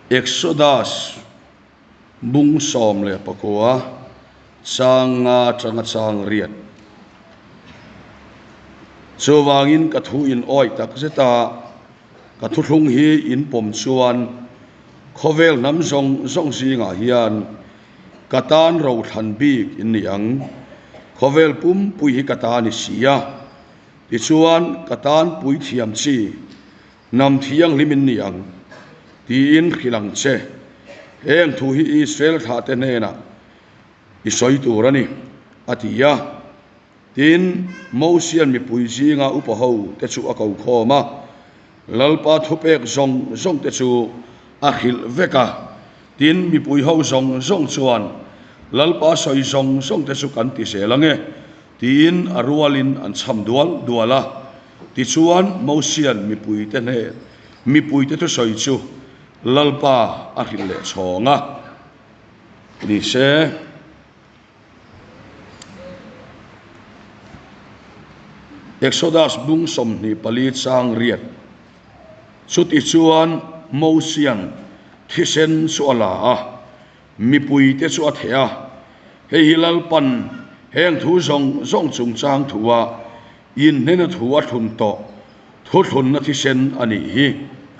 Exodus bung 19 chang nga atanga chang riat. Chuvangin ka thu in awih tak zet a, ka thuthlung hi in pawm chuan khawvel hnam zawng zawng zingah hian ka tan rothlan bik in ni ang. Khawvel pumpui hi ka ta ni si a, tichuan ka tan puithiam chi Hnam thianghlim in ni ang, tiin hrilh ang che. Heng thu hi Israel thlahte hnenah i sawi tur a ni, a ti a. Tin, Mosia'n mipui zinga upa ho te chu a ko khawm a, Lalpa thupek zawng zawng te chu a hrilh vek a. Tin, mipui ho zawng zawng chuan, Lalpa sawi zawng zawng te chu kan ti zel ang e, Tiin a rualin an chham dual dual a. Tichuan, Mosia'n mipuite hnen, mipuite thusawi chu Lalpa a hrilh leh chhawng a ni se. Exodus bung 24 chang riat. Chutichuan, Mosia'n thisen chu a la a. Mipuite chu a theh a, hei hi Lalpan heng thu zawng zawng chungchang thua inhnena thu a thlun tawh thuthlunna thisen a nih hi,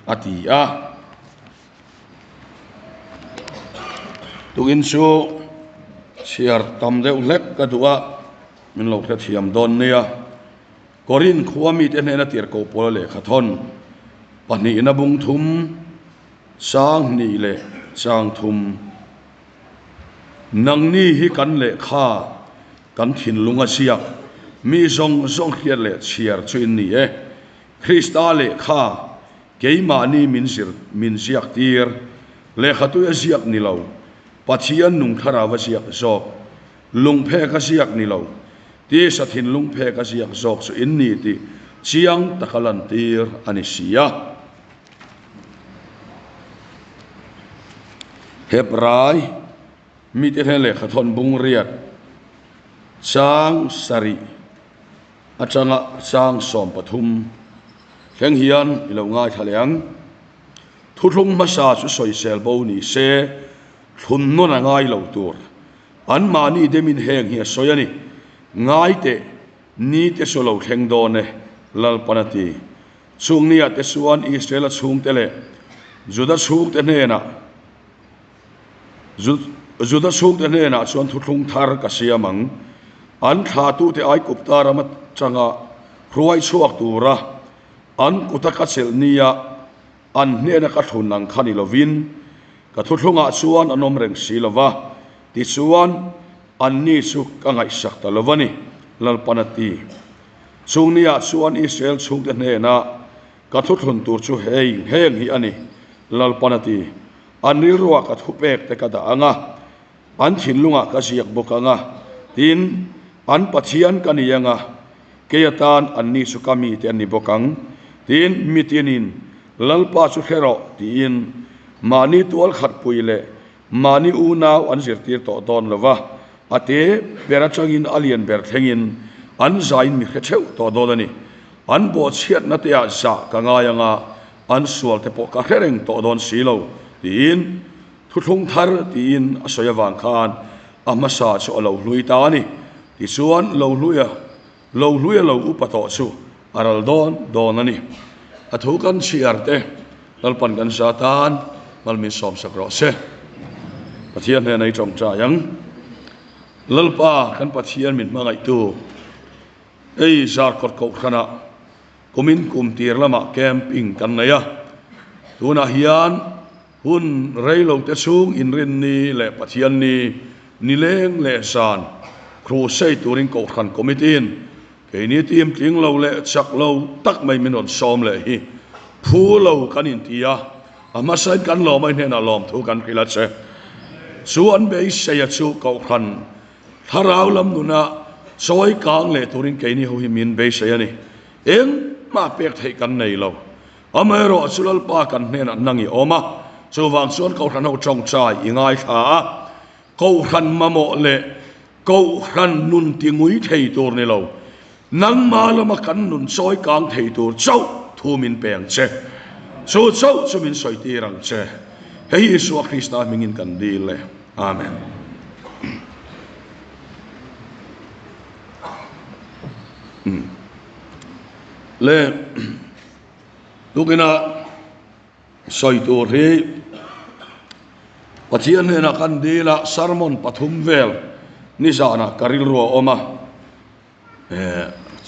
a ti a. Tukin chu chhiar tam deuh hlek ka duh a, min lo hrethiam dawn nia. Korinth khua mite hnena tirhkoh pawla lehkha thawn pahnihna bung thum, Chang hnih leh chang thum. Nangni hi kan lehkha kan thinlung a ziak mi zawng zawng hriat leh chhiar chu in ni e. Krista lehkha keimahni min zir min ziak tir lehkhatui a ziak ni lo, Pathian nung thlarau a ziak zawk, lungphek a ziak ni lo, tisa thinlung phek a ziak zawk chu in ni tih chiang taka lantir a ni si a. Hebrai mite hian lehkha thawn bung riat chang sarih atanga chang 13 thleng hian i lo ngaithla leh ang. Thuthlung hmasa chu sawisel bo ni se thlun nawn a ngai lo tur. Anmahni demin heng hi a sawi a ni. Ngai teh, ni te chu lo thleng dawn e, Lalpan a ti. Chung niah te chuan Israela chhungte leh Juda chhungte hnenah Juda chhungte hnenah chuan thuthlung thar ka siam ang. An thlahtute Aigupta ram atanga hruai chhuak tura an kuta ka chelh nia an hnena ka thlun ang kha ni lovin ka thuthlungah chuan an awm reng si lo va, tichuan anni chu ka ngaihsak ta lo va ni, Lalpan a ti. Chung niah chuan Israel chhungte hnena ka thuthlun tur chu hei heng hi a ni, Lalpan a ti. An rilruah ka thupek te ka dah ang a, an thinlungah ka ziak bawk ang a, tin, an Pathian ka ni ang a, kei atan anni chu ka mite an ni bawk ang. Tin, mitinin, Lalpa chu hre rawh, tiin mahni tualkhatpui leh Mahni unau an zirtir tawh dawn lo va, a te ber atangin a lian ber thlengin an zaiin mi hre theuh tawh dawn a ni. An bawhchhiatna te ah zah ka ngai ang a, an sual te pawh ka hre reng tawh dawn si lo, tiin thuthlung thar tiin a sawi avang khan a hmasa chu a lo hlui ta a ni. Tichuan lo hlui a lo hlui a lo upa tawh chu a ral dawn dawn a ni. A thu kan chhiar te Lalpan kan za tan mal min sawmsak rawh se. Pathian hnena i tawngtai ang. Lalpa kan Pathian min hmangaihtu ei Zarkawt Kohhranah kumin kum tir lamah camping kan nei a. Tunah hian hun reilo te chhung Inrinni leh Pathianni nileng leh zan crusade turin Kohhran Committee-in Keini team tling lo leh chak lo tak mai min rawn sawm leh hi phu lo kan inti a, a hmasain kan lawm a, i hnenah lawmthu kan hrilh a che. Chu an beiseia chu Kohhran thlarau lam nuna chawi kang leh turin keini ho hi min beisei a ni. Engmah pek theih kan nei lo. Amaherawh chu Lalpa kan hnenah nang i awm a, chuvang chuan Kohhran ho tawngtai i ngaithla a, Kohhran mamawh leh Kohhran nun ti ngui thei tur ni lo, nangmah lama kan nun chawi kang thei tur chauh thu min pe ang che. Chu chauh chu min sawi tir ang che. Hei hi Isua Krista hmingin kan dil e. Amen. Le tukina sawi tur hi Pathian hnenah kan dil a, sermon pathum vel nizanah ka rilru a awm a,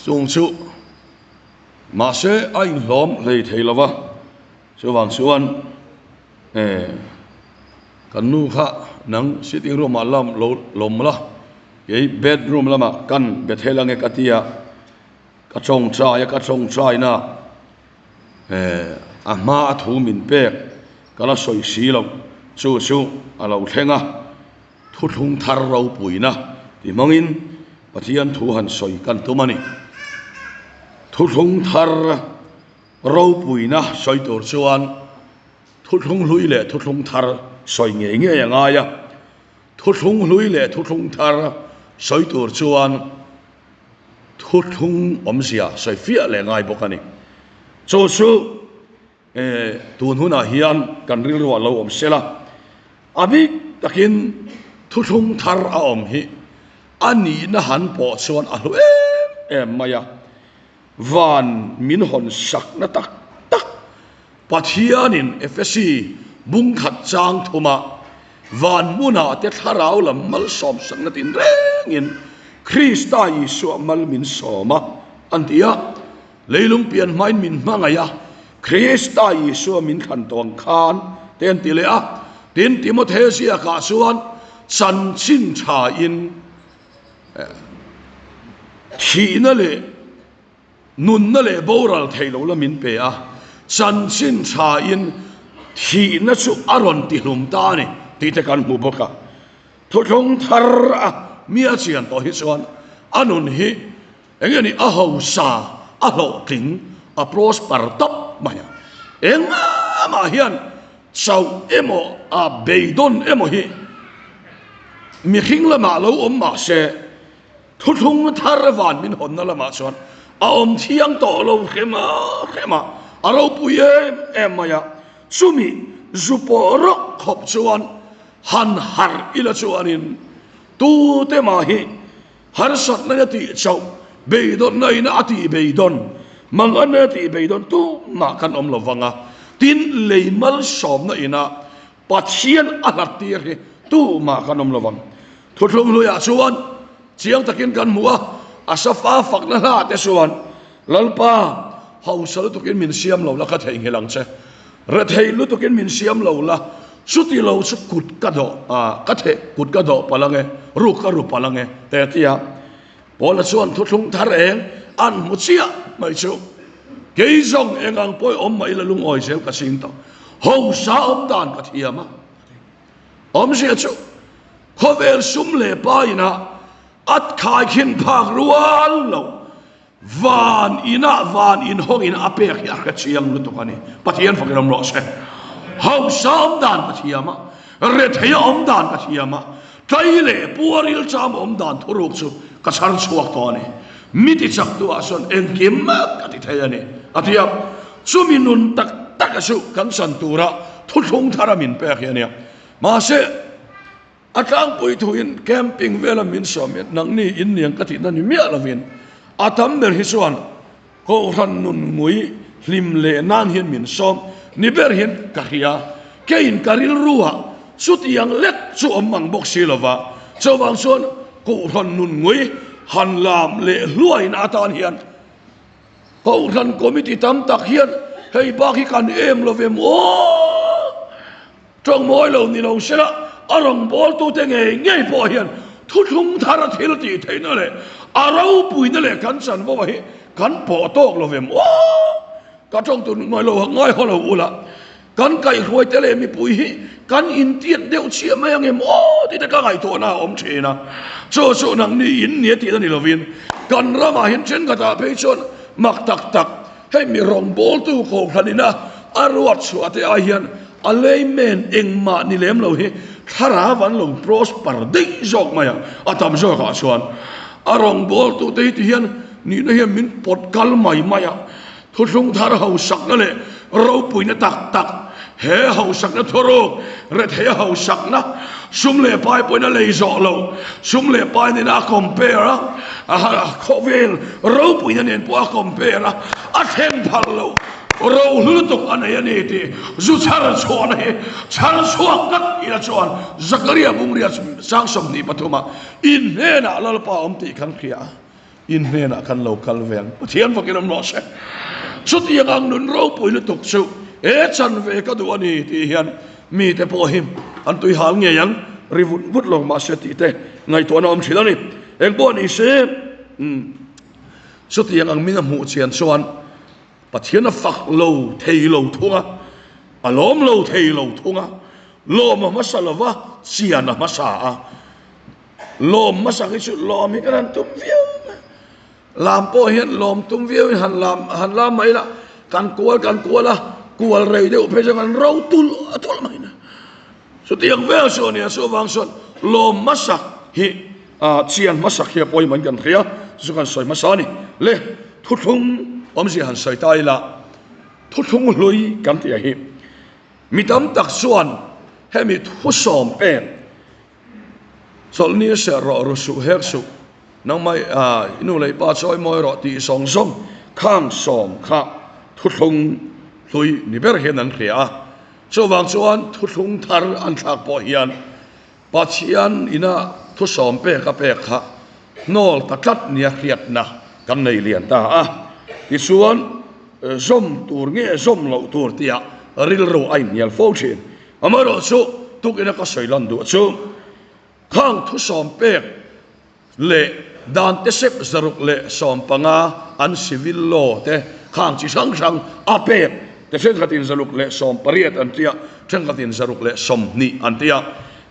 chung chu mahse a inhlawm hlei thei lo va, chuvang chuan kan nu kha nang sitting room ah lam lo lawm la, kei bedroom lamah kan be thei lang e ka ti a, ka tawngtai a ka tawngtaina. A hma a thu min pek ka la sawi si loh chu chu a lo thleng a, thuthlung thar ropuina ti hmangin Pathian thu han sawi kan tum a ni. Thuthlung thar ropuina sawi tur chuan thuthlung hlui leh thuthlung thar sawi ngei ngei a ngai a, thuthlung hlui leh thuthlung thar sawi tur chuan Thuthlung awmzia sawi fiah leh ngai bawk a ni. Chu chu tun hunah hian kan rilruah lo awm sela, a bik takin thuthlung thar a awm hi a nihna han pawh chuan a hlu em em mai a, van min hawn sakna tak tak Pathianin Efesi bungkhat chang thuma van hmunah te thlarau lam malsawm sakna tin rengin Krista Isua mal min sawm a, an ti a. Leilung pian hmain min hmangaih a, Krista Isua min thlan tawh ang khan te an ti leh a. Tin, Timothea ziakah chuan chanchin thain thihna leh Nunna leh boral thei lo la min pe a, chanchin thain thihna chu a rawn tihlum ta a ni tih te kan hmu bawk a. Thuthlung thar a mi a chian tawh hi chuan a nun hi eng nge ni a hausa, a hlawhtling, a prosper tawp mai a. Engmah hian chauh emaw a beidawn emaw hi mihring lamah lo awm mah se, Thuthlung thar van min hawnna lamah chuan a awm thiang tawh lo hrem a hrem a, a ropui em em mai a, chumi zu pawh rawk khawp chuan han harh ila chuanin tute mah hi harsatna in a tih chauh, beidawnna in a tih beidawn, manganna in a tih beidawn tumah kan awm lo vang a, tin lei malsawmna ina Pathian a hlat tir hi tumah kan awm lo vang. Thuthlung hluiah chuan chiang takin kan hmu a, a safa fakna hla te chuan, Lalpa, hausa lutukin min siam lo la ka theihnghilh ang che, rethei lutukin min siam lo la, chuti lo chu kut ka dawh a, ka theh kut ka dawh palh ang e, ruk ka ru palh ang e, te a ti a. Paula chuan thuthlung thar eng an hmu chiah mai chu, Kei zawng eng ang pawi awm mah ila lungawi zel ka ching tawh. Hausa awm dan ka thiam a. Awmzia chu khawvel sum leh pa inah at khaikhin phak rual lo van inah van inhawngin a pek hi a hre chiang lutuk a ni. Pathian fakin awm rawh se. Hausa awm dan ka thiam a, rethei a awm dan ka thiam a, Tlai leh puaril cham awm dan thuruk chu ka chhar chhuak tawh a ni. Mi ti chak duhah chuan engkim ka ti thei a ni, a ti a. Chumi nun tak taka chu kan chan tura thuthlung thara min pek hi a nia. Mahse, a tlangpui thuin camping vela min sawm hian nangni in niang ka tihna ni miah lovin a tam ber hi chuan Kohhran nun ngui hlim leh nan hian min sawm ni ber hian ka hria. Keiin ka rilruah chutiang lek chu awm ang bawk si lova, chuvang chuan Kohhran nun ngui han lam leh hluaina atan hian Kohhran Committee tam tak hian hei bak hi kan em lo ve maw? Tawngmawi lo ni lo sela, a rawngbawltute ngei ngei pawh hian thuthlung thar a thil tih theihna leh a ropuina leh kan chanvo hi kan pawh tawk lo vem aw! Ka tawng tur ngai lo ngai haw lo ula, kan kaihhruaite leh mipui hi kan intiat deuh chiah mai ang em aw tih te ka ngaihtuahna a awm thin a. Chu chu nangni in nia tihna ni lovin kan ramah hian thenkhatah phei chuan mak tak tak Hei mi rawngbawltu kohhranina a ruat chhuah te ai hian a layman engmah ni lem lo hi thlarau an lo prosper daih zawk mai a, a tam zawkah chuan a rawngbawltu te hi ti hian nihna hian min pawt kal mai mai a, thuthlung thar hausakna leh ropuina tak tak. He hausakna thuruk, retheia hausakna, sum leh pai pawhin a lei zawh lo, sum leh pai nena a compare a, a khawvel ropuina nen pawh a compare a, a thlen phal lo, rohlu lutuk a nei a ni tih zu chhar chhuahna hi chhar chhuak ngat ila chuan Zakaria Bungria sang 23 ah in hnenah Lalpa awm tih kan hria a. In hnenah kan lo kal ve ang. Pathian fakin awm rawh se. Chutiang ang nun ropui lutuk chu he chanve ka duh a ni tih hian mite pawh hi an tui hal ngei ang, ri vut vut lo mahse tih te ngaihtuahna awm thin a ni. Eng pawh ni se, chutiang ang min a hmuh chian chuan Pathian a fak lo thei lo thung a, a lawm lo thei lo thung a, lawm a hmasa lo va, chian a hmasa a. Lawm hmasa hi chu lawm hi kan han tum viau mai. Lam pawh hian lawm tum viau in han lam han lam mai la, kan kual kan kual a, kual rei deuh phei chuan kan ro tulh a tulh mai na. Chutiang vel chu a nia, chuvang chuan lawm hmasa hi ah chian hmasa hi a pawimawh in kan hria, chu kan sawi hmasa a ni. Le thuthlung awmzia han sawi ta ila, thuthlung hlui kan tih hi mi tam tak chuan hemi thusawm pek Chawlhni serh rawh, ru suh, hek suh, nangmah i nu leh i pa chawi mawi rawh tih zawng zawng khang sawm kha thuthlung hlui ni ber hian an hria a. Chuvang chuan thuthlung thar an thlak pawh hian Pathian ina thusawm pek a pek kha hnawl ta tlat nia hriatna kan nei lian ta a. Tichuan zawm tur nge zawm loh tur tia rilru a inhnial fo thin. Amaherawhchu, tukina ka sawi lan duh chu, khang thusawm pek leh dan te sep 115 an civil law te khang chi hrang hrang a pek te thenkhatin 118 an tia, thenkhatin 120 an tia,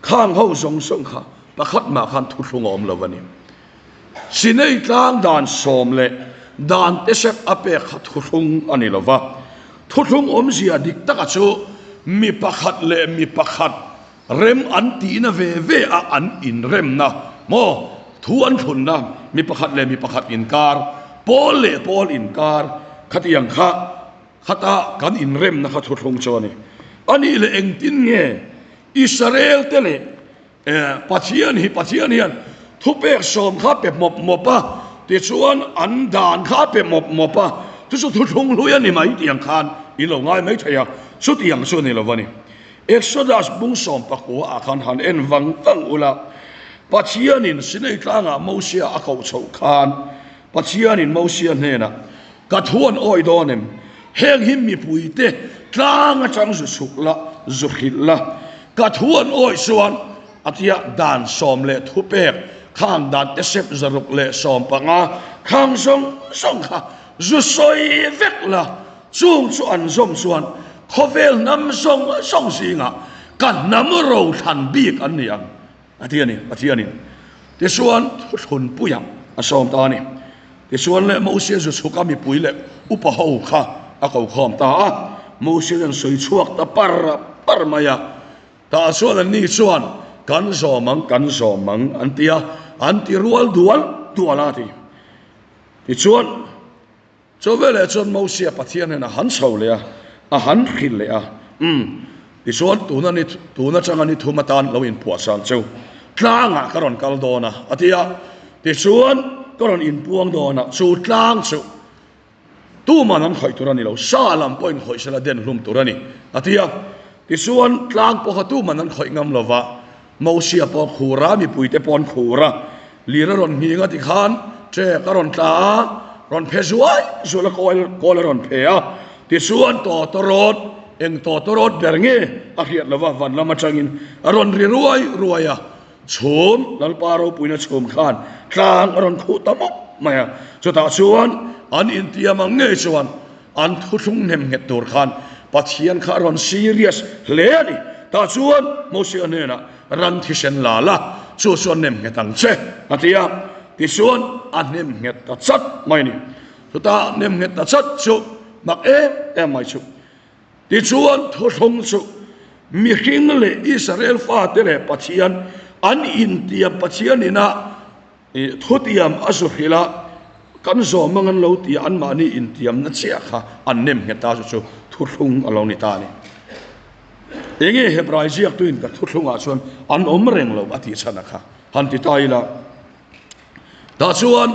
khang ho zawng zawng kha pakhat mah khan thuthlung a awm lo a ni. Sinei tlang dan sawm leh dan te sep a pek kha thuthlung a ni lo va. Thuthlung awmzia dik taka chu mi pakhat leh mi pakhat rem an tihna ve ve a an inremna maw thu an thlunna mi pakhat leh mi pakhat inkar, pawl leh pawl inkar khatiang kha khata kan inremna kha thuthlung chu a ni. A nih leh engtin nge Israel te leh Pathian hi Pathian hian thupek sawm kha pe mawp mawp a, tichuan an dan kha pe mawp mawp a, chu chu thuthlung hlui a ni mai tih ang khan i lo ngai mai thei a, chutiang chu a ni lo a ni. Exodus bung 19 ah khan han en vang vang ula, Pathianin Sinai tlangah Mosia a koh chhoh khan Pathianin Mosia hnenah, Ka thu an awi dawn em? Heng hi mipuite tlang atang zu chhuk la, zu hrilh la. Ka thu an awi chuan a tia dan sawm leh thupek khang dan te sep 115 khang zawng zawng kha zu sawi vek la, chung chu an zawm chuan khawvel hnam zawng zawng zingah ka hnam rothlan bik an ni ang. A ti a ni, Pathianin. Tichuan, thuthlunpuiah a sawm ta a ni. Tichuan leh Mosia zu chhuka mipui leh upa ho kha a ko khawm ta a. Mosia chuan sawi chhuak ta par par mai a. Tah chuan anni chuan, Kan zawm ang, kan zawm ang, an ti a. An ti rual dual dual a, a ti. Tichuan. Chu veleh chuan Mosia Pathian hian a han chho leh a, a han hrilh leh a, Umm, tichuan tuna ni, tun atanga ni thum atan lo inphuahsan chu tlangah ka rawn kal dawn a, a ti a. Tichuan ka rawn inpuang dawn a, chu tlang chu tuman an khawih tur a ni lo, sa lam pawhin khawih sela den hlum tur a ni, a ti a. Tichuan tlang pawh kha tuman an khawih ngam lo va, Mosia pawh a khur a, mipuite pawh an khur a, lir a rawn nghing a tikhan ṭek a rawn tla a, rawn phe zuai zual a kawl kawl a rawn phe a, tichuan tawtawrawt, eng tawtawrawt ber nge a hriat lova van lam atangin a rawn ri ruai ruai a, chhum, Lalpa ropuina chhum khan tlang a rawn khuh ta mawp mai a, chutah chuan an intiam ang ngei chuan An thuthlung hnem nghet tur khan Pathian kha a rawn serious hle a ni. Tah chuan Mosia hnenah, Ran thisen la la, chu chu a nem nghet ang che, a ti a. Tichuan a hnem nghet ta chat mai a ni. Chutah nem nghet ta chat chu mak em em mai chu. Tichuan thuthlung chu mihring leh Israel fate leh Pathian an intiam Pathian ina I thutiam a zu hrilh a, kan zawm ang an lo ti a, anmahni intiamna chiah kha an nem nghet ta chu chu thuthlung a lo ni ta a ni. Enge Hebrai ziaktuin ka thuthlungah chuan an awm reng lo a tih chhan a kha han ti ta ila. Tah chuan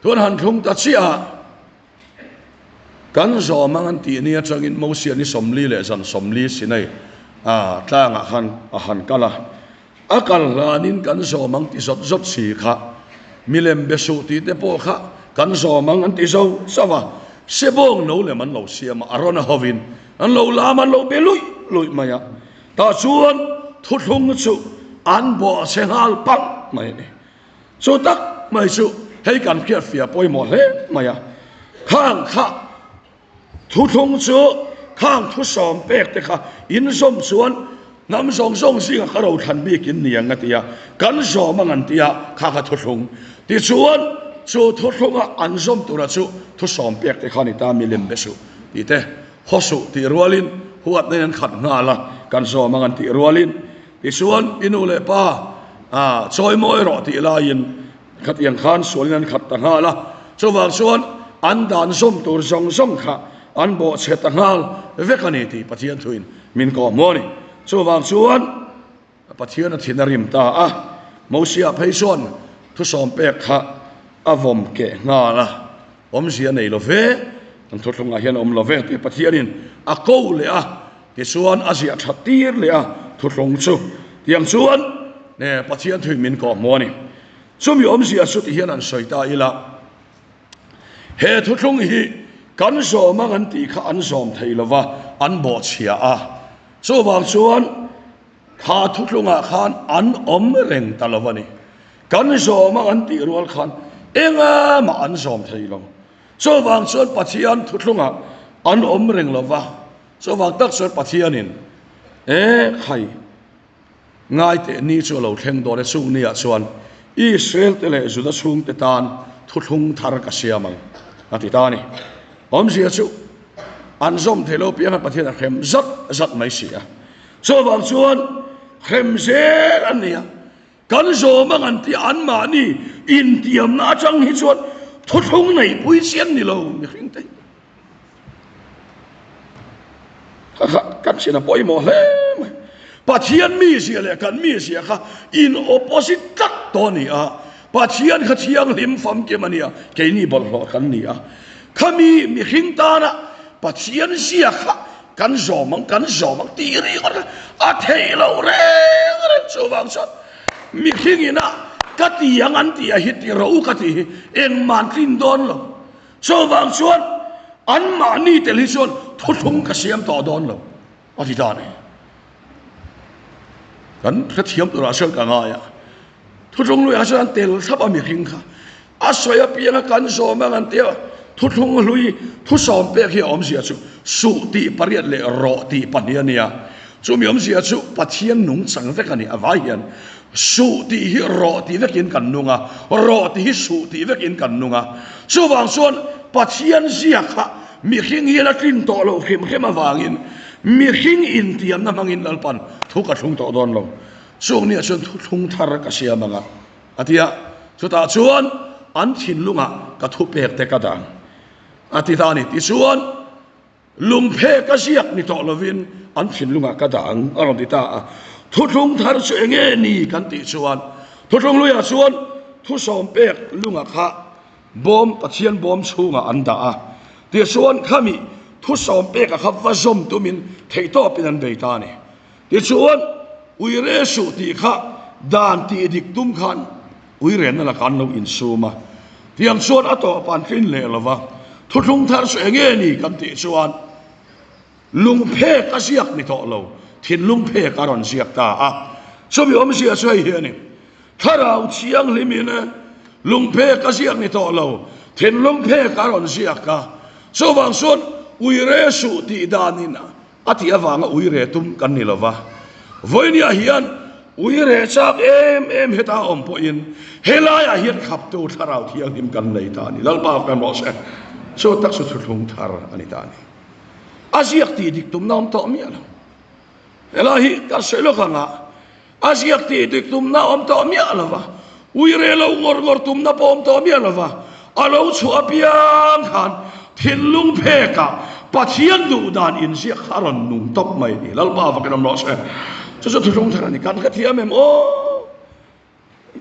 thu an han thlung ta chiah a, kan zawm ang an tih ni atangin Mosia ni 40 leh zan 40 Sinai tlangah khan a han kal a. A kal hlanin kan zawm ang ti zawt zawt si kha, milem be suh tih te pawh kha kan zawm ang an ti zo zauh a, sebawng no lem an lo siam a, a rawn a hovin an lo lam an lo be luih luih mai a, tah chuan thuthlung chu an bawh chhe nghal pang mai a ni. Chu tak mai chu hei kan hriatfiah pawimawh hle mai a, khang kha Thuthlung chu khang thusawm pek te kha inzawm chuan hnam zawng zawng zingah ka rothlan bik in ni ang a ti a, kan zawm ang an ti a, kha kha thuthlung. Tichuan chu thuthlunga an zawm tura chu thusawm pek te kha a ni ta, milem be suh tih te, haw suh tih rualin huatna in an khat nghal a, kan zawm ang an tih rualin tichuan i nu leh pa chawimawi rawh tih laiin Khatiang khan sualin an khat ta nghal a, chuvang chuan an dan zawm tur zawng zawng kha an bawhchhe ta nghal vek a ni tih Pathian thuin min kawhhmuh a ni. Chuvang chuan Pathian a thin a rim ta a, Mosia phei chuan thusawm pek kha a vawm keh nghal a, awmzia nei lo ve, an thuthlungah hian a awm lo ve tih Pathianin a ko leh a, tichuan a ziah that tir leh a thuthlung chu. Tiang chuan Pathian thuin min kawhhmuh a ni. Chumi awmzia chu ti hian an sawi ta ila, he thuthlung hi kan zawm ang an tih kha an zawm thei lova, an bawhchhia a. Chuvang chuan kha thuthlungah khan an awm reng ta lo a ni. Kan zawm ang an tih rual khan engah an zawm thei lo. Chuvang chuan Pathian thuthlungah an awm reng lova, chuvang tak chuan Pathianin, E khai, Ngaiteh ni chu a lo thleng dawn e, chung niah chuan Israel te leh Juda chhungte tan thuthlung thar ka siam ang, a ti ta a ni. Awmzia chu an zawm thei lo piang a Pathian a hrem zat zat mai si a. Chuvang chuan hrem zel an ni a, kan zawm ang an tih anmahni intiamna atang hi chuan thuthlung neipui chi an ni lo mihring te hi. Kan sin a pawimawh hle mai. Pathian mizia leh kan mizia kha in opposite tlat tawh a ni a. Pathian kha thianghlim famkim a ni a, keini bawlhhlawh kan ni a. Khami mihring tana Pathian zia kha kan zawm ang, kan zawm ang tih ringawt kha a theih loh reng reng chuvang chuan mihring ina ka ti ang an tih a hi ti rawh u ka tih hi engmah an tlin dawn lo. Chuvang chuan anmahni tel hi chuan thuthlung ka siam tawh dawn lo a ti ta a ni. Kan hrethiam turah chuan ka ngai a, thuthlung luiah chuan an tel thlap a mihring kha. A sawi apianga kan zawm ang an tia, thuthlung hlui thusawm pek hi a awmzia chu suh tih pariat leh rawh tih pahnih a nia. Chumi awmzia chu Pathian nungchang vek a ni a vai hian. Suh tih hi rawh tih vekin kan nung a, rawh tih hi suh tih vekin kan nung a. Chuvang chuan Pathian zia kha mihring hian a tlin tawh loh hrim hrim avangin mihring intiamna hmangin Lalpan thu ka thlung tawh dawn lo. Chung nia chuan thu thlung thar ka siam ang a, a ti a. Chutah chuan an thinlungah ka thupek te ka dah ang, a ti ta a ni. Tichuan. Lungphe ka ziak ni tawh lovin an thinlungah ka dah ang, a rawn ti ta a. Thuthlung thar chu eng nge ni kan tih chuan, thuthlung hluiah chuan thusawm pek lunga kha bawm, Pathian bawm chhungah an dah a. Tichuan khami thusawm peka kha va zawm tumin theihtawpin an bei ta a ni. Tichuan uire suh tih kha dan tih dik tum khan Uirenna lakah an lo insum a, tiang chuan a tawp an tlin leh lo va, thuthlung thar chu eng nge ni kan tih chuan lungphek a ziak ni tawh lo, thinlung phek a rawn ziak ta a. Chumi awmzia chu hei hi a ni, Thlarau Thianghlimin lungphek a ziak ni tawh lo, thinlung phek a rawn ziak a, chuvang chuan uire suh tih danin A tih avanga ui reh tum kan ni lova, vawinia hian ui reh chak em em heta a awm pawhin helaiah hian khaptu thlarau thianghlim kan nei ta a ni. Lalpa kan rawh se. Chu tak chu thuthlung thar a ni ta a ni. A ziak tih dik tumna awm tawh miah lo. Helai hi kan sawi lawk anga A ziak tih dik tumna awm tawh miah lo va, ui reh lo ngawr ngawr tumna pawh awm tawh miah lo va, a lo chhuah apiang khan thinlung phekah Pathian duh dan inziak kha a rawn nung tawp mai a ni. Lalpa vakin awm rawh se. Chu chu thuthlung thar a ni. Kan hrethiam em aw?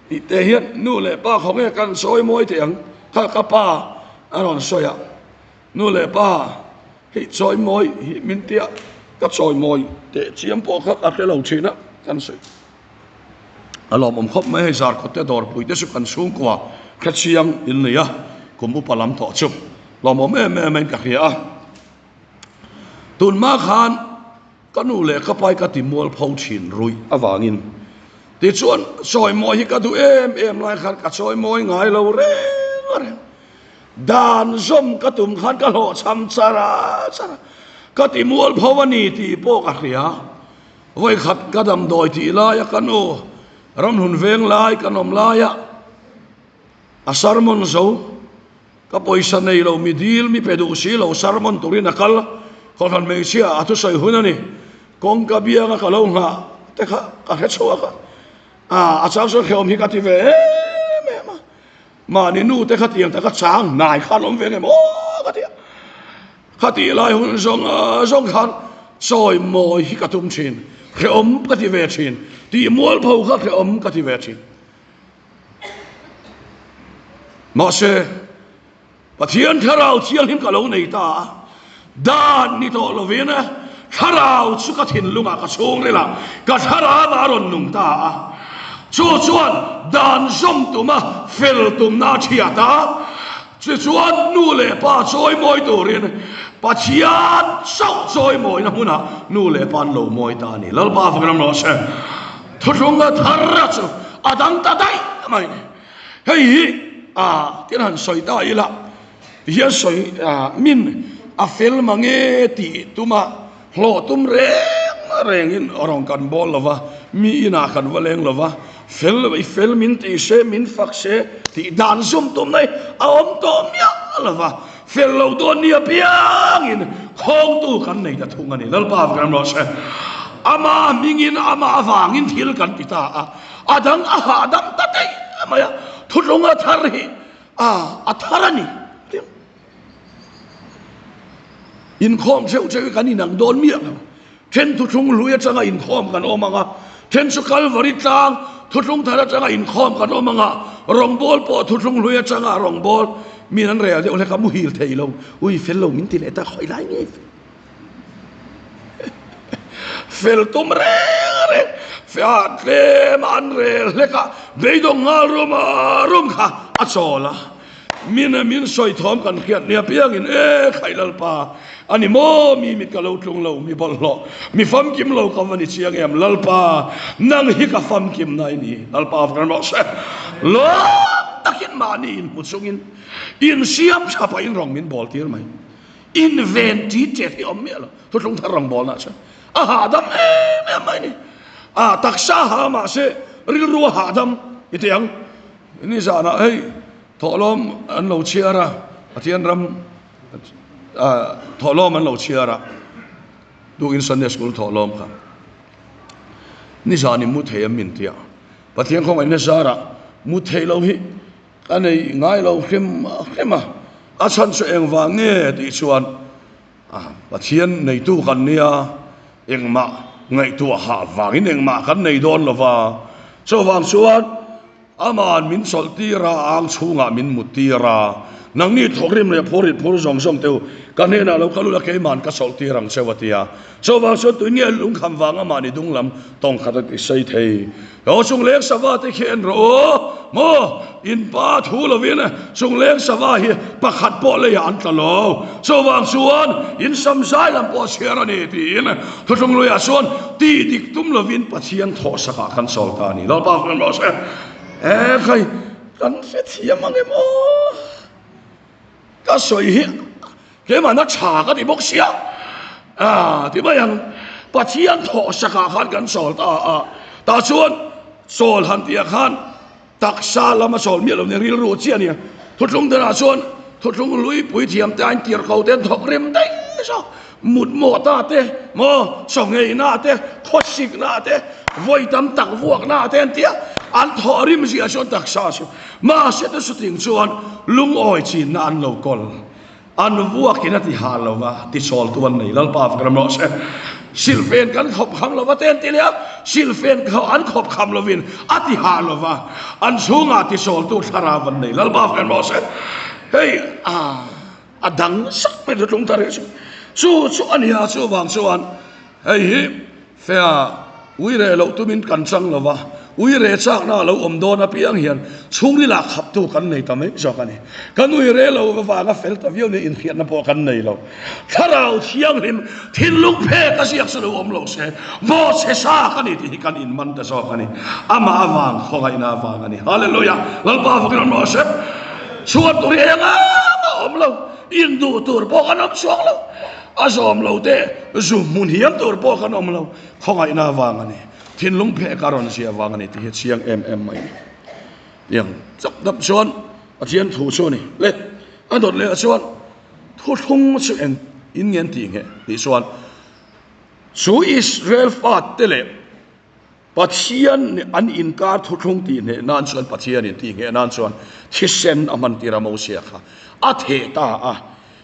Tih te hian nu leh pa khaw nge kan sawi mawi thei ang? Kha ka pa a rawn sawi a, nu leh pa hei chawi mawi hi min tia ka chawi mawi teh chiam pawh kha ka hre lo thin a kan sawi. A lawmawm khawp mai hei Zarkawt te dawrpui te chu kan chhungkua hrechiang in nei a, kum upa lam tawh chu lawmawm em em in ka hria a. Tunhma khan ka nu leh ka pai ka ti mualpho thin ruih avangin tichuan chawimawi hi ka duh em em lai khan ka chawimawi ngai lo reng a reng. Dan zawm ka tum khan ka hlawhchham char a char a, ka ti mualpho a ni tih pawh ka hria. Vawikhat ka damdawi tih laia ka nu ramhlun veng lai kan awm laia a sermon zo ka pawisa nei lo mi dil mi pe duh si lo sermon turin a kal kohhran hmeichhia a thusawi hun a ni kawngka bianga ka lo nghah te kha ka hre chhuak a a chang chuan hrehawm hi ka ti ve em em a mahni nu te kha tiang taka chang hnai khan awm ve ngem aw ka ti a. Khatih lai hun zawng zawng khan chawi mawi hi ka tum thin, hrehawm ka ti ve thin, tih mualpho kha hrehawm ka ti ve thin. Mahse, Pathian thlarau thianghlim ka lo nei ta a, dan ni tawh lovin thlarau chu ka thinlungah ka chhungrilah ka thlarau a rawn nung ta a, chu chuan dan zawm tuma fel tumna a thiat a, Tichuan, nu leh pa chawimawi turin Pathian chauh chawimawina hmunah nu leh pa an lo mawi ta a ni. Lalpa fak ram rawh se. Thuthlunga thar chu a dang ta daih mai. Hei hi a tin han sawi ta ila, tihian sawi min a fel mange tih tuma Hlawh tum reng rengin rawn kan bawl lo va, mi inah kan va leng lo va, fel i fel min ti se, min fak se tih dan zum tumna hi a awm tawh miah lo va, fel lo dawn ni apiangin khawngtu kan nei ta thung a ni. Lalpa va kan rawh se. Ama hmingin amah avangin thil kan ti ta a, a dang a hahdam ta daih mai a, thutlung a thar hi a thar a ni. Inkhawm theuh theuh hi kan inang dawn miah lo. Then thuthlung hlui atanga inkhawm kan awm ang a, then chu Kalvari tlang thuthlung thar atanga inkhawm kan awm ang a, rawngbawl pawh thuthlung hlui atanga rawngbawl min an rel deuh hlek a, muhil thei lo, ui fel lo min ti leh ta, khawi lai nge fel tum reng reng, fiah tlem a an rel hlek a, beidawng nghal rum rum kha a chawl a. Min a min sawi thawm kan hriat nia piangin e khaih Lalpa a ni maw mi mit ka lo tlung lo mi bawlhhlawh mi famkim lo ka va ni chiang em Lalpa nang hi ka famkim na i ni Lalpa va kan rawh se lawm takin mahni in hmu chungin in siam tha pahin rawng min bawl tir mai in ven ṭi ṭet hi awm miah lo thuthlung thar rawng bawlna chuan a hahdam em em mai ni a taksa ha mahse rilru a hahdam i ti ang Ni zanah hei thawhlawm an lo chhiar a, Pathian ram thawhlawm an lo chhiar a, tukin Sunday School thawhlawm kha ni zan in mu thei em min tia, Pathian khawngaihna zarah mu theih loh hi ka nei ngai lo hrim hrim a, a chhan chu engvang nge tih chuan Pathian neitu kan nia, engmah ngaihtuah hah vangin engmah kan nei dawn lo va, chuvang chuan Ama'n min chawlh tir a, ang chhungah min mut tir a, nangni thawkrim leh phur rit phur zawng zawng te u, ka hnenah lo kal ula keima'n ka chawlh tir ang cheu a ti a. Chuvang chuan tui nge lungkham vang ama'n i dung lam tawng khat a ti sei thei. Aw chungleng sava te khi en rawh u, maw in pa thu lovin chungleng sava hi pakhat pawh leiah an tla lo, chuvang chuan in sam zai lam pawh a chhiar a ni tiin thuthlung luiah chuan tih dik tum lovin Pathian thawhsakah kan sawl ta a ni. Lalpa fak rawh se. E khai kan hrethiam ang em aw? Ka sawi hi keimahna tha ka ti bawk sia a ti mai ang. Pathian thawhsakah khan kan chawl ta a, tah chuan chawl han tihah khan taksa lama chawl miah lo nia rilru chiah a nia. Thuthlung danah chuan thuthlung luipui thiam te a intir ko te an thawk rem daih zawk. Mutmawh ta te maw, chawngeina te, khawsikna te, vawi tam tak vuakna te an ti a, an thawh rim ziah chuan taksa chu mahse te chuting chuan lungawi chinna an lo kawl. An vuakin a ti hal lo va, tichawltu an nei. Lalpa fak ram rawh se. Silhfen kan khawp kham lo va te an ti leh a, silhfen kha an khawp kham lovin a ti hal lo va, an chhungah tichawltu thlarau an nei. Lalpa fak ram rawh se. Hei a a dang sak mai thuthlung thar hi chu. Chu chu a nia, chuvang chuan hei hi Fea, ui reh loh tumin kan chang lo va, ui reh chakna a lo awm dawn apiang hian chhungril ah khaptu kan nei ta mai zawk a ni. Kan ui reh lo avanga fel ta viau nia inhriatna pawh kan nei lo. Thlarau Thianghlim thinlung phek a ziak chu lo awm lo se, maw chhe sa ka ni tih hi kan inman ta zawk a ni. Amah avang khawngaihna avang a ni. Hallelujah! Lalpa fakin awm rawh se. Chhuat tur hi eng eng a awm lo, induh tur pawh kan awm chuang lo. A zawm lo te zu hmun hiam tur pawh kan awm lo, khawngaihna avang a ni, thinlung phek a rawn zia vang a ni tih hi chiang em em mai a ni. Tiang chak dap chuan Pathian thu chu a ni le, a dawt leh ah chuan thuthlung chu eng in nge an tih nge tih chuan chu Israel fate leh Pathian an inkar thuthlung tih hneh nan chuan Pathianin tih ngheh nan chuan thisen a hman tir a Mosia kha a theh ta a.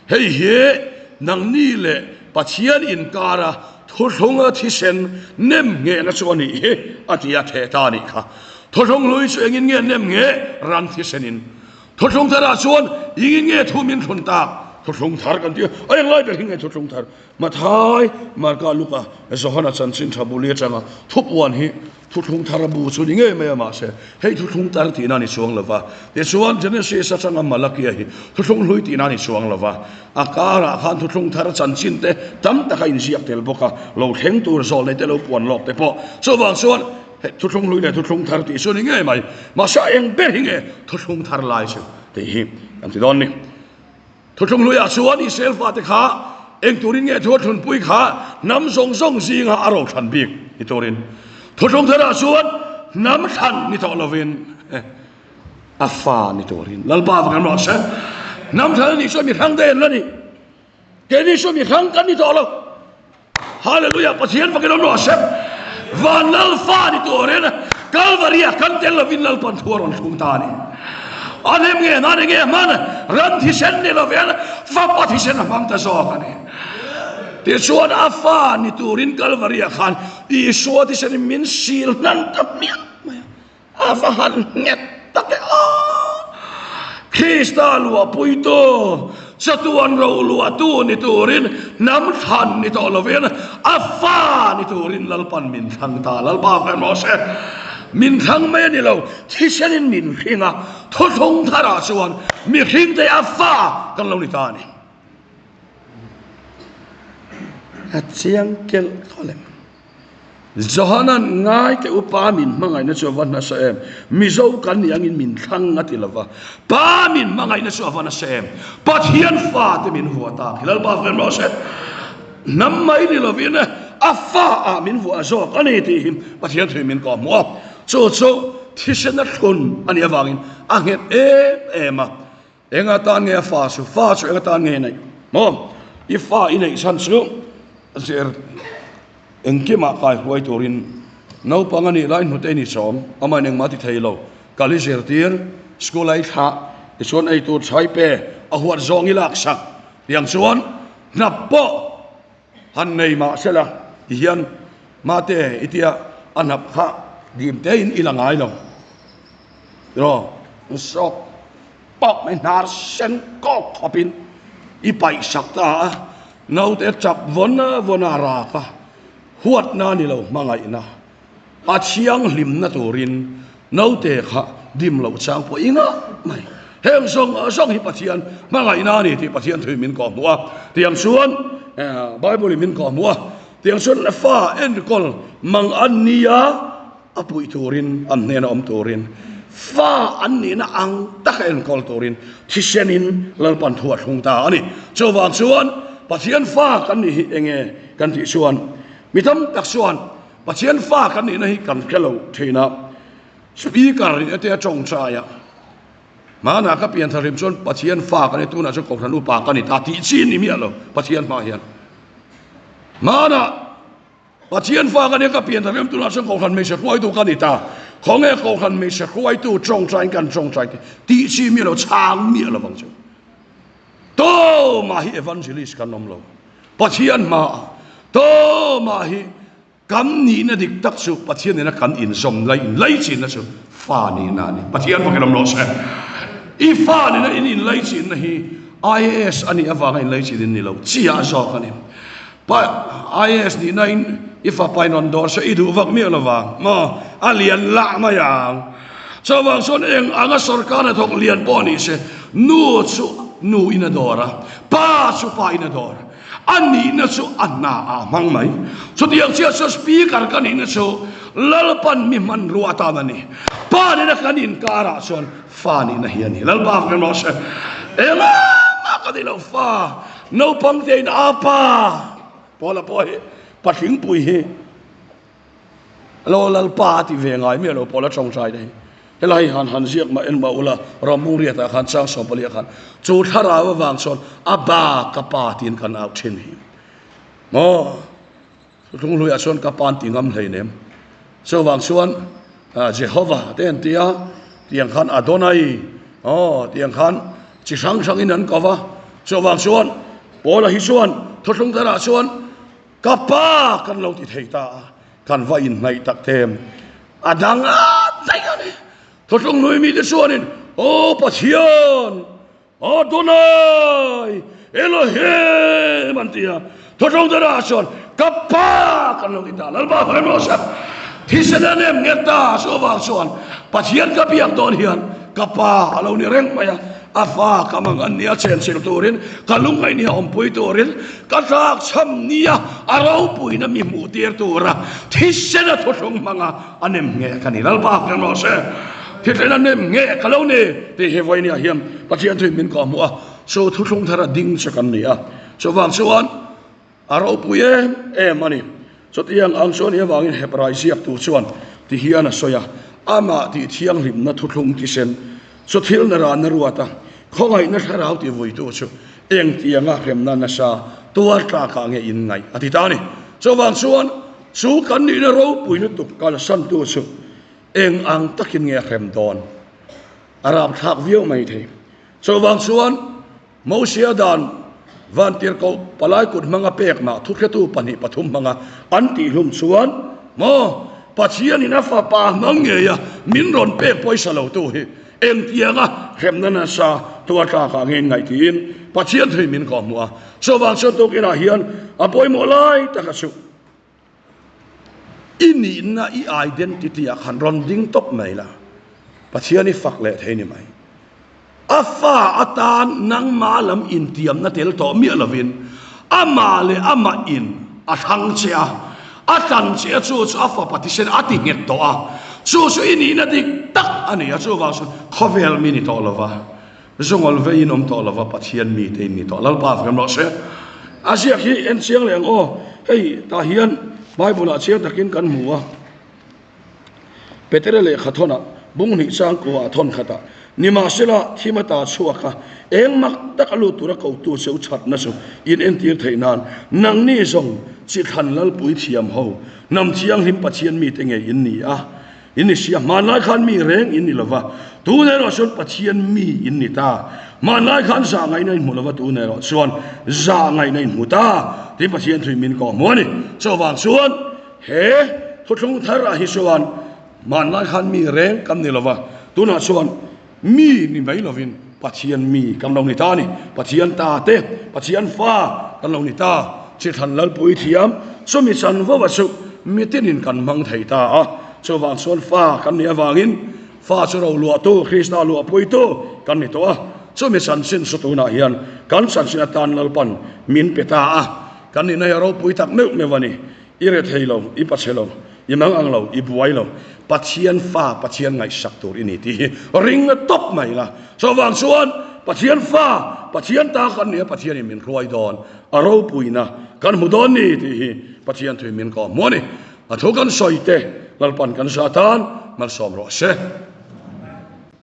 Hei hi nangni leh Pathian inkara thuthlunga thisen nem nghehna chu a nih hi a ti a theh ta a nih kha. Thuthlung hlui chu engin nge nem ngheh? Ran thisenin. Thuthlung tharah chuan engin nge thu min thlun tak? Thuthlung thar kan ti a, a englai ber hi nge thuthlung thar? Mathai, Marka, Luka, Johana chanchin tha buli atanga thupuan hi thuthlung thar bu chu ni ngei mai a, mahse hei thuthlung tar tihna a ni chuang lo va. Tichuan Genesis atanga Malakia hi thuthlung hlui tihna a ni chuang lo va, a karah khan thuthlung thar chanchin te tam tak a inziak tel bawk a, lo thleng tur zawh leh te lo puan lawk te pawh. Chuvang chuan hei thuthlung hlui leh thuthlung thar tih chu ni ngei mai, mahse a eng ber hi nge thuthlung thar lai chu tih hi kan ti dawn ni. Thuthlung hluiah chuan Israel fate kha eng turin nge thu a thlunpui kha hnam zawng zawng zinga a rothlan bik ni turin. Thuthlung tharah chuan hnam thlan ni tawh lovin a fa ni turin Lalpa va kan rawh se. Hnam thlan a nih chuan mi hrang daih an la ni. Keini chu mi hrang kan ni tawh lo. Hallelujah Pathian fakin awm rawh se. Van Lal fa ni turin Kalvaria kan tel lovin Lalpan thu a rawn thlung ta a ni. A hnem nge nan enge hman ran thisen ni lovin fapa thisen a hmang ta zawk a ni. Tichuan a fa ni turin Kalvaria khan Isua thisenin min sil hnan ta hmiah mai a. A va han nghet tak e aw! Krista luahpuitu, chatuan ro luahtu ni turin hnam thlan ni tawh lovin a fa ni turin Lalpan min thlang ta. Lalpa hmel rawh se. Min thlang mai a ni lo, thisenin min hring a, thuthlung tharah chuan mihringte a fa kan lo ni ta a ni. A chiang kelh khawl em? Johanan, Ngai teh u, Pa min hmangaihna chu a va nasa em? Mizo kan nih angin min thlang a ti lo va, Pa min hmangaihna chu a va nasa em? Pathian fate min vuah tak hi Lalpa fem rawh se. Hnam mai ni lovin a fa ah min vuah zawk a ni tih hi Pathian thui min kawh hmuh a. Chu chu thisena thlun a nih avangin a nghet em em a. Enga tan nge a fa chu? Fa chu enga tan nge neih? Maw? I fa i neih chhan chu zir engkimah kai huai turin naupang a nih lai hnute i ni chawm, amahin engmah ti thei lo, kal i zirtir, school a i thlah, tichuan ei tur chhai pe, a huat zawng i laksak tiang chuan hnap pawh Han nei mah sela ti hian mate i tia a hnap kha dim tein i la ngai lo tiraw sawk pawk mai hnar sen kawk khawpin i paih sak ta a naute chap vawn vawn a rak a huatna ni lo hmangaihna. A thianghlimna turin naute kha dim loh chang pawh i ngah mai. Heng zawng zawng hi Pathian hmangaihna a ni tih Pathian thuin min kawhhmuh a. Tiang chuan Bible in min kawhhmuh a. Tiang chuan fa enkawl mang an nia a puih turin an hnena awm turin fa an nihna ang taka enkawl turin thisenin Lalpan thu a thlung ta a ni. Chuvang chuan Pathian fa kan nih hi enge kan tih chuan mi tam tak chuan Pathian fa kan nihna hi kan hre lo thin a, Speaker nih ate a tawngtai a, hmanah ka pian thar hrim chuan Pathian fa ka ni, tunah chuan Kohhran upa ka ni ta tih chi ni miah lo Pathian hma hian. Hmanah Pathian fa ka nia ka pian thar hrim tunah chuan Kohhran hmeichhe hruaitu ka ni ta, khawnge Kohhran hmeichhe hruaitu tawngtaiin kan tawngtai tih chi miah lo, chhang miah lovang chu. Tumah hi evangelist kan awm lo. Pathian hmaah tumah hi kan nihna dik tak chu Pathian nena kan inzawm lai inlaichinna chu fa nihna a ni. Pathian bawkin awm rawh se. I fa nena in inlaichinna hi IAS a nih avanga inlaichin in ni lo chiah zawk a ni. Pa IAS nihna in i fapa in rawn dawr se i duh vak miah lovang maw? A lian lah mai ang. Chuvang chuan eng anga sorkar hnathawk lian pawh ni se nu chu nu in a dawr a, pa chu pa in a dawr. A nihna chu a hna ah a hmang mai. Chutiang chiah chuan speaker ka nihna chu Lalpan mi hmanrua atan a ni. Pa nena kan inkarah chuan fa nihna hi a ni. Lalpa kan rawh se. Engah mah ka ni lo fa. Naupang te in a pa Paula pawh hi patling pui hi lo Lalpa a ti ve ngai miah lo Paula tawngtai te hi. Helai han han ziak mah en mah ula Ramhung riatah khan chang sawmpali ah khan chu thlarau avang chuan a ba ka pa tiin kan au thin hi. Maw Thuthlung hluiah chuan ka pa an ti ngam hleinem. Chuvang chuan Jehovah te an ti a, tiang khan Adonai aw tiang khan chi hrang hrangin an ko va. Chuvang chuan Paula hi chuan thuthlung tharah chuan ka pa kan lo ti thei ta a, kan va inhnaih tak them. A dang a daih a ni. Thuthlung hlui mite chuanin Aw Pathian! Adonai Elohim an ti a, thawtawng dara chuan ka pa kan lo ti ta, Lalpa Hare Moses thisen a nem nget ta, chu avang chuan Pathian ka biak dawn hian ka pa a lo ni reng mai a, a fa ka mang an nia chenchilh turin, ka lungngaih nia awmpui turin, ka tlak chham nia a ropuina mi hmuh tir tura thisen a thuthlung hmanga A nem nge ka ni Lalpa ka rawh se, thithleng a nem nge ka lo ni tih hi vawinia hian Pathian thuin min kawhhmuh a, chu thuthlung thar a ding chu kan ni a, chuvang chuan a ropui em em a ni. Chutiang ang chuan i avangin Hebrai ziaktu chuan ti hian a sawi a, Amah tih thianghlimna thuthlung thisen chu thil na rana ruat a, khawngaihna thlarau ti vuitu chu engtianga hremna nasa tuar tlakah nge in ngaih a ti ta a ni. Chuvang chuan Chu kan nihna ropui lutuk kalsantu chu eng ang takin nge a hrem dawn? A rapthlak viau mai thei. Chuvang chuan Mosia dan vantirhkoh palai kut hmanga pek mah thuhretu pahnih pathum hmanga an tihhlum chuan maw Pathianin a fapa hmang ngeia min rawn pek pawisa lotu hi engtianga hremna nasa tuar tlakah nge in ngaih tiin Pathian thei min kawhhmuh a. Chuvang chuan tukinah hian a pawimawh lai taka chu I nihna, i identity ah khan rawn ding tawp mai la, Pathian i fak leh thei ni mai. A fa atan nangma lam intiamna tel tawh miah lovin amah leh amah in a thlang che a, a tlan che a, chu chu a fapa thisen a ti nghet tawh a, chu chu i nihna dik tak a ni a, chuvang chuan khawvel mi ni tawh lova. Zungawl vei in awm tawh lova Pathian mi te in ni tawh. Lalpa fem rawh se. A ziak hi en chiang leh ang aw. Hei tah hian Bible ah chiang takin kan hmu a. Petere lehkha thawnah bung hnih chang kuah a thawn khat ah nimahsela thim a ta chhuak a, eng mak tak a lut tura kotu che u thatna chu in entir theih nan nangni zawng chi thlan lalpui thiam ho hnam thianghlim Pathian mite ngei in ni a. In ni sia, hmanlai khan mi reng in ni lova, tun erawh chuan Pathian mi in ni ta. Hmanlai khan zah ngaihna in hmu lova, tun erawh chuan zah ngaihna in hmu ta, tiin Pathian thuin min kawh hmu a ni. Chuvang chuan he thuthlung thar ah hi chuan hmanlai khan mi reng kan ni lova, tunah chuan mi ni mai lovin Pathian mi kan lo ni ta a ni. Pathian ta te, Pathian fa kan lo ni ta. Chithlan Lalpui thiam chumi chanvo a chu mitinin kan hmang thei ta a. Chuvang chuan fa kan nih avangin fa chu ro luahtu, Krista luahpuitu kan ni tawh a. Chumi chanchin chu tunah hian kan chanchin atan Lalpan min pe ta a. Kan nihna hi a ropui tak meuh meuh a ni. I re thei lo, i pache lo, i mang ang lo, i buai lo, Pathian fa Pathian ngaihsak tur i ni tih hi ring tawp mai la. Chuvang chuan Pathian fa, Pathian ta kan ni a, Pathianin min hruai dawn, a ropuina kan hmu dawn ni tih hi Pathian thuin min kawhhmuh a ni. A thu kan sawi te Lalpan kan zah tan malsawm rawh se.